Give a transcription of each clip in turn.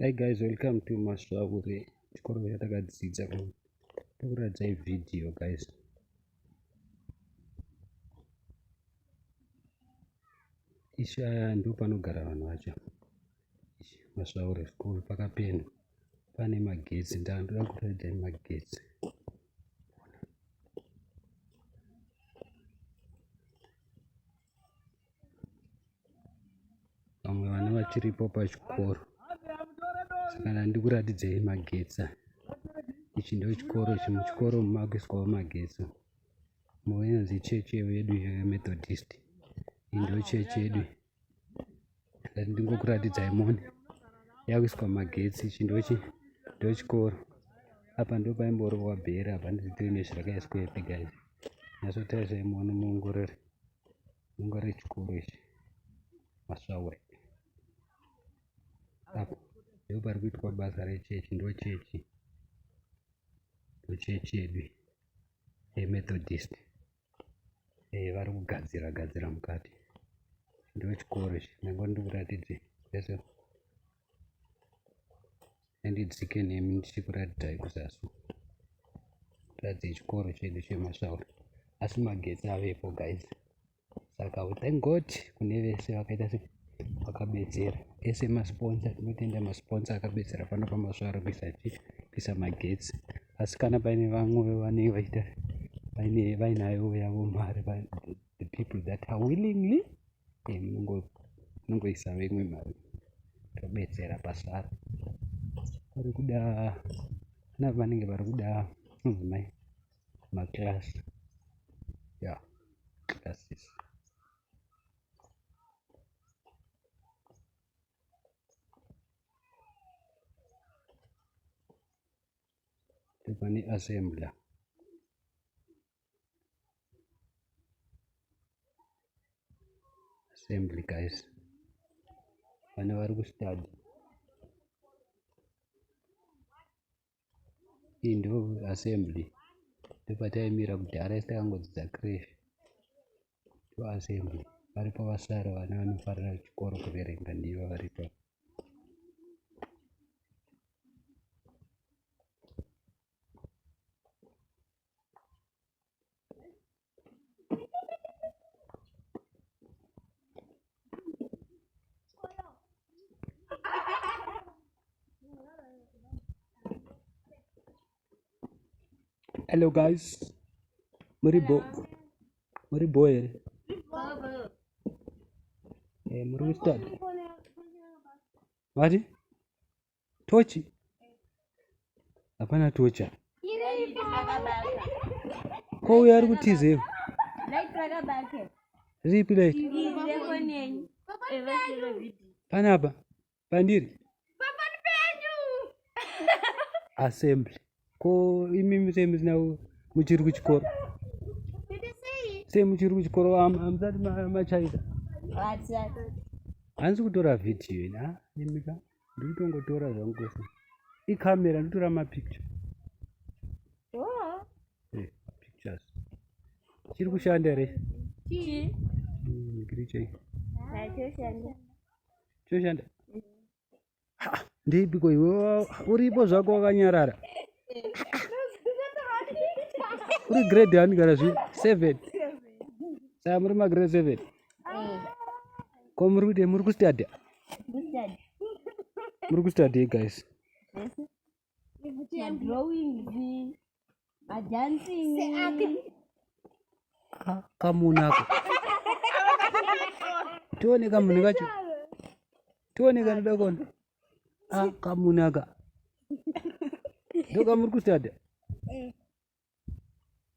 Hi guys, welcome to Masvaure chikoro chatakadzidza tokuratidzai video guys. Isha ndo panogara vanhu vacho. Masvaure school pakapendwa pane magetsi ndandoda kuratidzai magetsi. Vamwe vana vachiripo pachikoro saka ndandikuratidzei magetsi. Ichi ndochikoro ichi, muchikoro umu makuiswawo magetsi. Inonzi chechi yedu yeMethodist. Iyi ndochechi yedu. Ndati ndingokuratidzai muone. Yakuiswa magetsi. Ichi ndochikoro. Apa ndopaimborohwa bhera apa handizivi nezvarakaiswepi guys. Nyatsotarisai muone muongorore. Ungare chikoro ichi Masvaure apo ndipo pari kuitwa basa rechechi ndochechi ndochechi yedu yeMethodist eh, vari kugadzira gadzira mukati ndochikoro ichi ndanga ndikuratidze zvese Handidzike nemi ndichikuratidzai kuzasi ratidze chikoro chedu chemasvaura asi magetsi avepo guys saka we thank god kune vese vakaita se vakabetsera ese masponsor tinotenda masponsor akabetsera pano pamasvaura kuisa chi kuisa magetsi asi kana paine vamwe vanenge vachiita vaine vainayo yavo mari the people that are willingly Eh, munongoisa vemwe mari tobetsera pasara vari kuda na vanenge vari kuda mai maclass ya yeah, classes pane assembler Assembly guys. Vana vari kustudy. Iyi ndo assembly. Ndopataimira kudhara isi takangodzidza creche. Ndo assembly. Varipo vasara vana vanofarira chikoro kuverenga ndivo varipo. Hello guys, muri bo muri bo here? Eh, muri kustart. Vati? Tochi? Hapana tocha. Ko uyo ari kutizei? Ripi light? Panapa pandiri assembly. Ko imimi sei musina muchiri kuchikoro? Sei muchiri kuchikoro hamusati machaisa? Hanzi kutora video ini ah imika. Ndikutongotora zvangu kwese. Ikamera ndotora mapicture. Oh. Eh, pictures. Chiri kushanda here? Chii? Kiri chei? Choshanda. Choshanda? Ha, ndipiko iwe uripo zvako wakanyarara. Uri grade ani kana zvi 7. Saka muri ma grade 7. Ko muri kuite muri kustudy? Muri kustudy guys. Drawings, madancing. Ah, kamunhu ako. Tione kamunhu kacho. Tione kanoda kuona. Ah, kamunhu aka. Ndokamuri kustudy?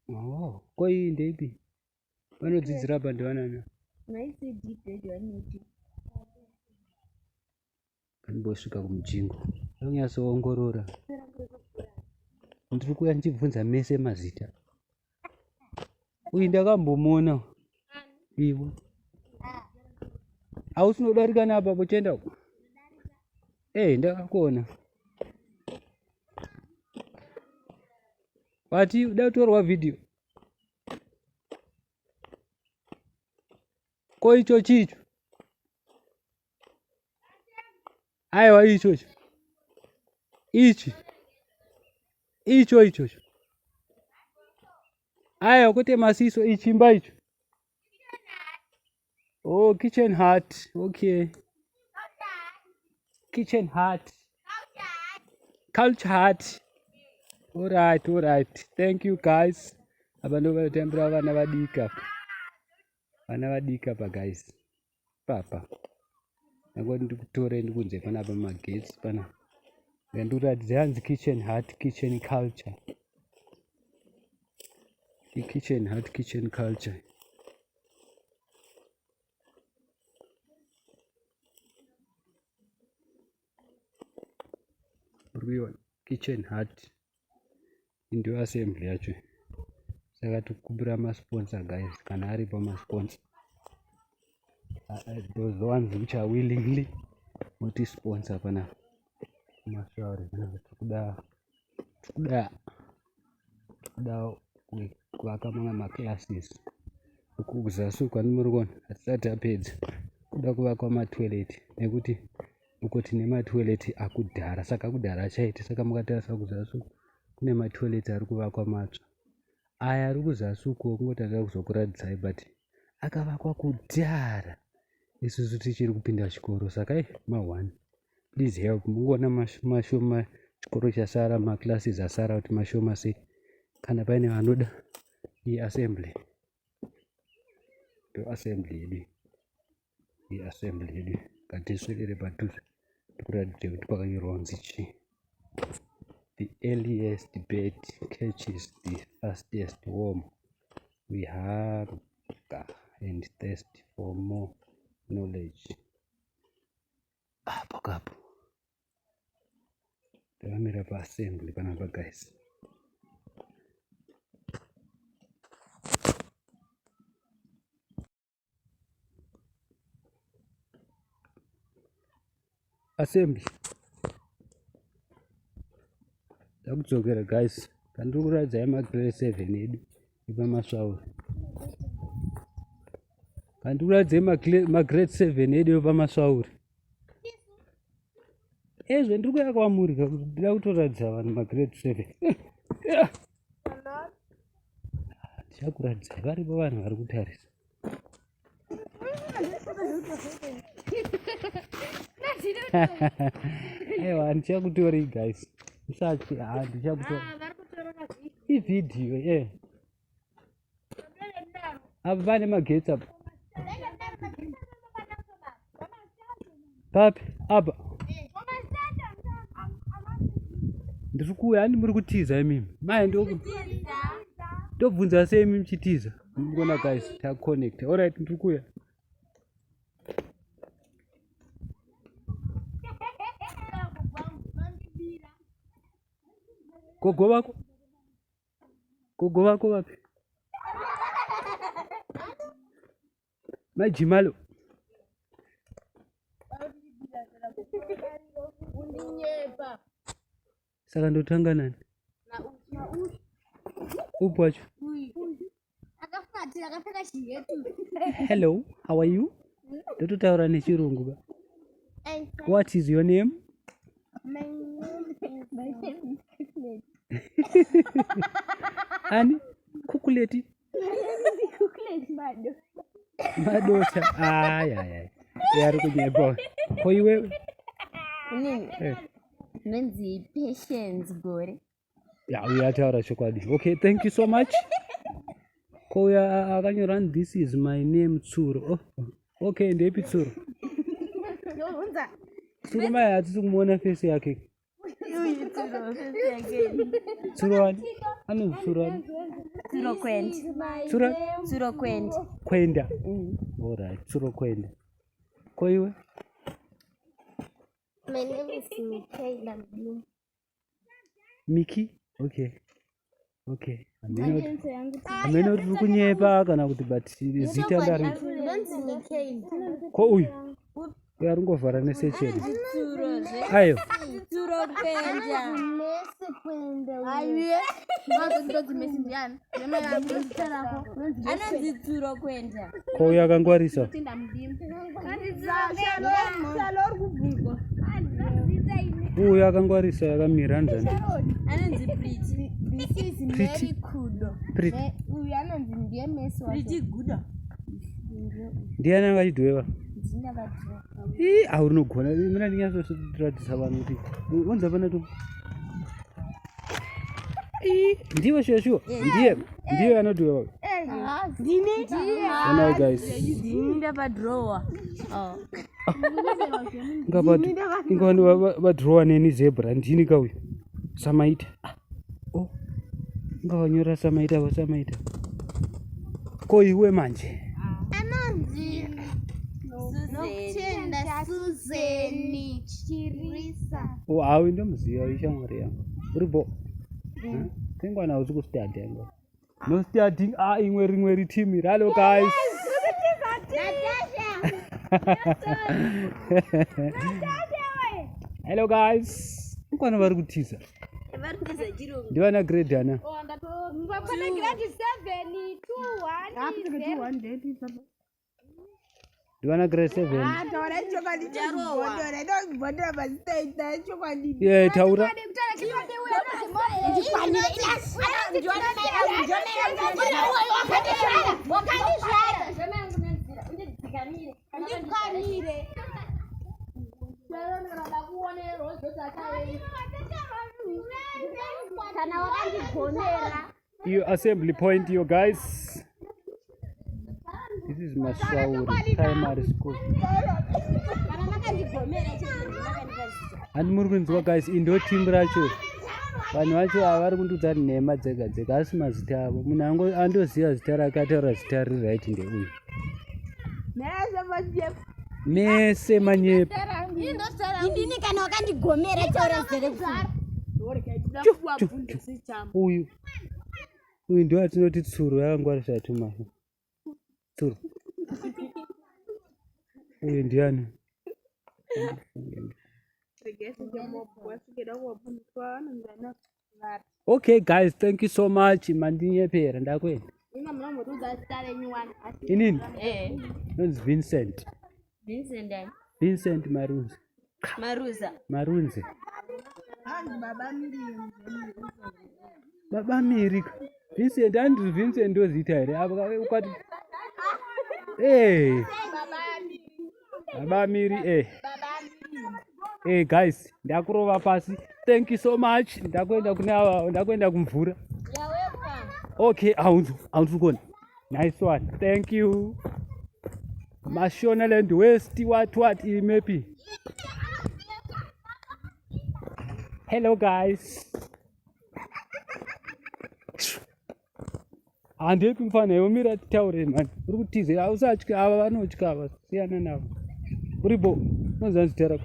Oh, ko iyi ndeipi? Vanodzidzira apa ndivanani? Kanimbosvika kumujingo ndonyatsoongorora. Ndiri kuuya ndichibvunza mese mazita. Uyu ndakambomuona iwe. Hausi unodarika napa kuchienda uko? Eh, ndakakuona. Vati uda kutorwa video. Ko icho chicho? Aiwa ichocho. Ichi icho ichocho. Aya kwete masiso, ichimba icho. Oh, kitchen hut. Okay. Kitchen hut. Culture hut. All right, all right. Thank you guys. Apa ndo vanotambira vana vadiki apa. Vana vadiki apa guys. Papa. Ndangoti ndikutore ndikunze panapa magetsi pana. Ndikuratidze hanzi kitchen hut, kitchen culture. Kitchen hut, kitchen culture. Uri kitchen hut ndiyo assembly yacho saka tikukumbira masponsor guys kana aripo masponsor those ones which are willingly muti sponsor panapa mashauri panapa tikuda tikuda tikuda kuvaka mamwe maclasses uku kuzasi uku andimuri kuona hatisati tapedza kuda kuvakwa matoilet nekuti uko tine matoilet akudhara saka akudhara achaiti saka mukatarisa kuzasi uku kune matoilet ari kuvakwa matsva aya ari kuzasi uko kungoti andida kuzokuratidzai but akavakwa kudhara isusu tichiri kupinda chikoro saka i ma1 please help mungoona mashoma chikoro chasara maclasses asara kuti mashoma sei kana paine vanoda iassembly ndo assembly yedu iassembly yedu ngatiswedere padhuze tikuratidze kuti pakanyorwa kunzi chii the earliest bird catches the fastest worm we hunger and thirst for more knowledge apo kapo takamira paassembly panapa guys assembly takudzokera guys kandiri kuratidzai magrade 7 edu epamasvauri kandiri kuratidzai magrade 7 edu epamasvauri ezvo ndiri kuya kwamuri ndida kutoratidza vanhu magrade 7 ndichakuratidzai varipo vanhu vari kutarisa aiwa handichakutori guys musatye handichakutori ivhidhiyo e apa pane magetsi apa papi apa ndiri kuuya handi muri kutiza imimi mai ndobvunza sei imi muchitiza Mukona guys, ta connect. All right, ndiri kuya. Gogo vako? Gogo vako vapi? Majimalo. Saka ndotanga nani? Upi wacho? Hello, how are you? Ndototaura nechirungu ba. What is your name? My name is my name is Kukuleti. Ani? Kukuleti? Kukuleti Mado. Madota. Ay ay ay. Yari kunyepa. Ko iwewe? Inini. Eh. Nonzi Patience Gore. Ya uyo ataura chokwadi. Okay, thank you so much. Ko uyo akanyora this is my name Tsuro. Oh, okay, ndeipi Tsuro? Ndobvunza. Tsuro mai hatisi kumuona face yake. Uyu Tsuro face yake. Tsuro ani? Anonzi Tsuro ani? Tsuro Kwenda. Tsuro Tsuro Kwenda. Kwenda. All right, Tsuro Kwenda. Ko iwe? My name is Michaela Mdini. Miki? Okay. Okay. Hameno kuti uri kunyepa kana kuti but zita ndari. Ndonzi Michaela. Ko uyu? Uyu ari kungovhara nesecheni. Ayo. Tsuro kwenda. Mesi kwenda. Ayo. Ndonzi Mesi ndiani? Anonzi Tsuro kwenda. Ko uyu akangwarisa? Uyu akangwarisa akamira anzani? Anonzi Pretty. This is Pretty. Mary Kudo. Pretty. Uyu anonzi ndiye Messi wacho. Pretty Gudo. Ndiani anga achidhweva? Ndina vadhirova. Ii, awu rinogona. Mina ndinyatsoratidza vanhu kuti unza pana tu. Ii, ndiwe shuwa shuwa. Ndiye, ndiye anodhweva. Ndini? Onai guys. Ndini ndavadhirowa. Oh. Ingavati ingavani vadhirowa neni zebra ndini kauyu. Samaita. Ah, Oh. Ingavanyora samaita vasamaita. Ko iwe manje. Anonzi Nokutenda Susan Chirisa. Oh, hawu ndomuziva ishamwari yangu. Uri bo. Tengwana hausi kustadha yangu. No studying. Ah, imwe rimwe riteam iri. Hello guys. Natasha. Hello guys. Ukwana vari kutiza. Vari kutiza chirungu. Ndivana grade ana. Vapana grade 7 2 1 Ndivana grade 7. Taura chokwadi chekubhodhora ida kubhodhora mazita ita chokwadi. Yeah, taura. Kana wakandigomera. Iyo assembly point yo guys. This is Mashauri Primary School. Kana makandigomera chirungu makandiratidza. Handi muri kunzwa guys, iyi ndo team racho. Vanhu vacho ava vari kundiudza nhema dzega dzega asi mazita avo. Munhu andoziva zita rake ataura zita riri right ndeuyu. Mese manyepo. Indini kana wakandigomera taura zita rekufunga. Chu, chu, chu. Uyu. Uyu ndiwo atinoti tsuro yakangwarisa tumai. Tsuro. Uyu ndiani? Okay guys, thank you so much. Mandinyepera ndakwenda. Inini? Eh. Nonzi Vincent. Vincent ani? Vincent Marunze. Maruza. Marunze. Hanzi baba Miriam. Baba Miri. Vincent, Andrew Vincent ndozita here? Apa ukati Eh. Baba Miri eh. Eh guys, ndakurova pasi. Thank you so much. Ndakuenda kune ava, ndakuenda kumvura. Okay, aunzu, aunzu kona. Nice one. Thank you. Mashonaland West what what imepi. Hello guys. Handepi mfana iwe mira titaure mani. Uri kutiza usatya ava vanotya ava siyana navo. Uri bo unonzi zita rako.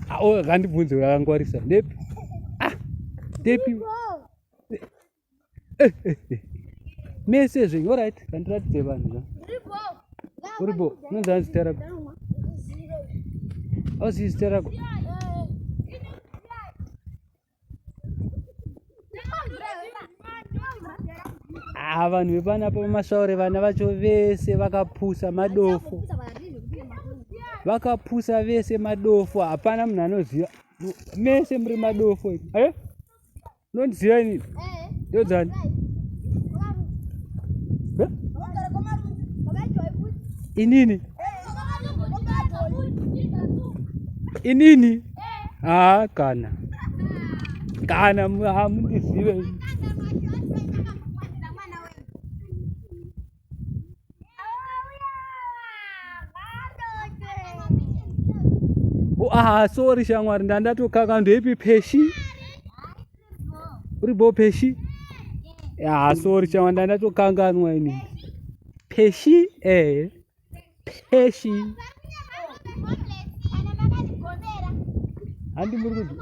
Ah, oh, ngandibvunze yakangwarisa. Ndepi? Ah, ndepi? Eh, eh, eh. Mese zvenyu, alright, ngandiratidze vanhu zva. Uri bo, unonzi zita rako. Auzivi zita rako. Ah, vanhu vepanapa pamasvaure vana vacho vese vakapusa madofo. Vakapusa vese madofo, hapana munhu anoziva. Mese muri madofo. Eh? Unondiziva inini? Ndodzani? Eh? Inini? Inini? Ah, kana. Kana hamundizive. Oh, ah, sorry shamwari, ndandatokaka ndoipi peshi? Uri bo peshi? Ah, sorry shamwari, ndandatokanganwa ini. Peshi? Eh. Peshi. Handi muri kuti.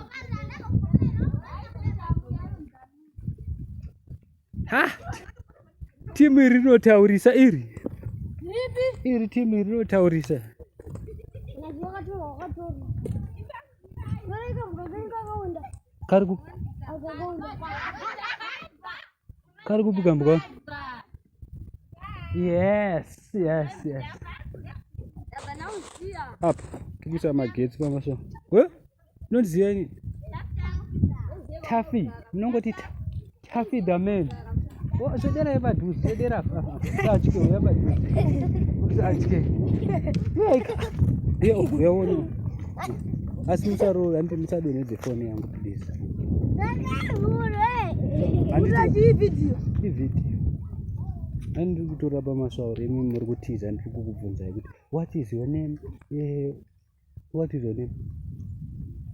Ha! Timu iri rinotaurisa iri. Iri timu iri rinotaurisa. Kari ku kari kubuka mbuka. Yes, yes, yes. Apa tikuisa magetsi pamasho. We? Unondiziva ini? Taffy, munongoti Taffy the man. Oh, sedera yepadhuze, sedera apa. Usatye, uya padhuze. Usatye. Yeka. Yo, yaona. Asi musarove, handi musadonhedze foni yangu please. Handiti ividhiyo. Ividhiyo. Andiri kutora pamasvauro imi muri kutiza ndiri kukubvunzai kuti what is your name? Eh, what is your name?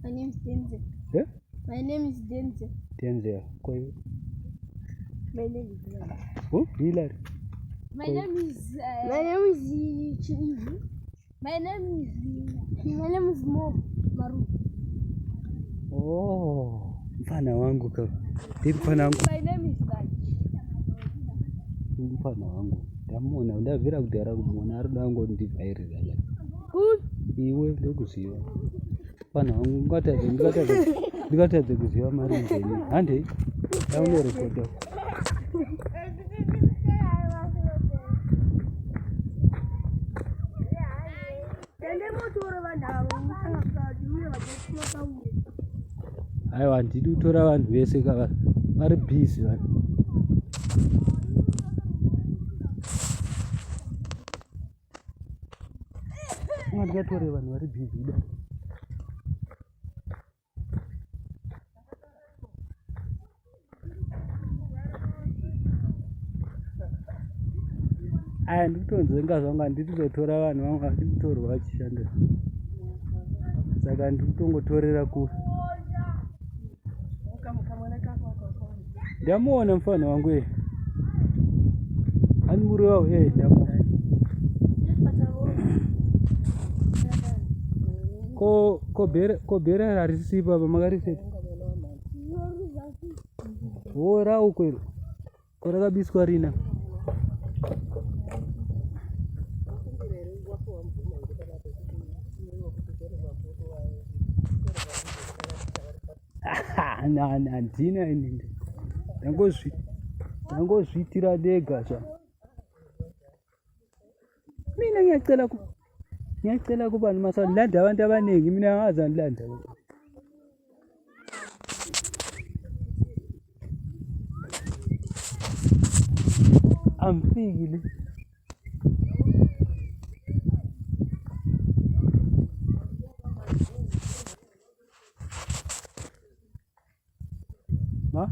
My name is Denzel. Eh? My name is Denzel. Denzel. Koyo. My name is Hilary. Oh, Hilary. My name is My name is Chiivu. my name is My name is Mo Maru. Oh, mfana wangu ka. Ndi mfana wangu. My name is Raj. Mfana wangu. Ndamuona, ndabvira kudhara kumuona ari kuda kungondivhairira la. Iwe ndokuziva. Mfana wangu ndingatadze ndingatadze ndingatadze kuziva mari njeni. Handei. Ndaunorekodha. Tende motoro vanhu ava musangakadi uye vachakuva Aiwa handidi kutora vanhu vese ka vari busy vanhu. Unga ndingatore vanhu vari busy kudai. Aya ndikutonzenga zvangu handidi kuzotora vanhu vangu handidi kutorwa vachishanda. Saka ndiri kutongotorera kure. Ndamuona mufana wangu eh. Ani muri wawo eh ndamuona. Ko ko bere ko bere harisi baba makariseti. Oh rauko iro. Ko rakabiswa rina. Handina ini. Ndangozvi ndangozviitira ndega zva. Mina ngiyacela ku ngiyacela kubani masandilanda abantu abaningi mina angazi andilanda. Angifiki le. Ma?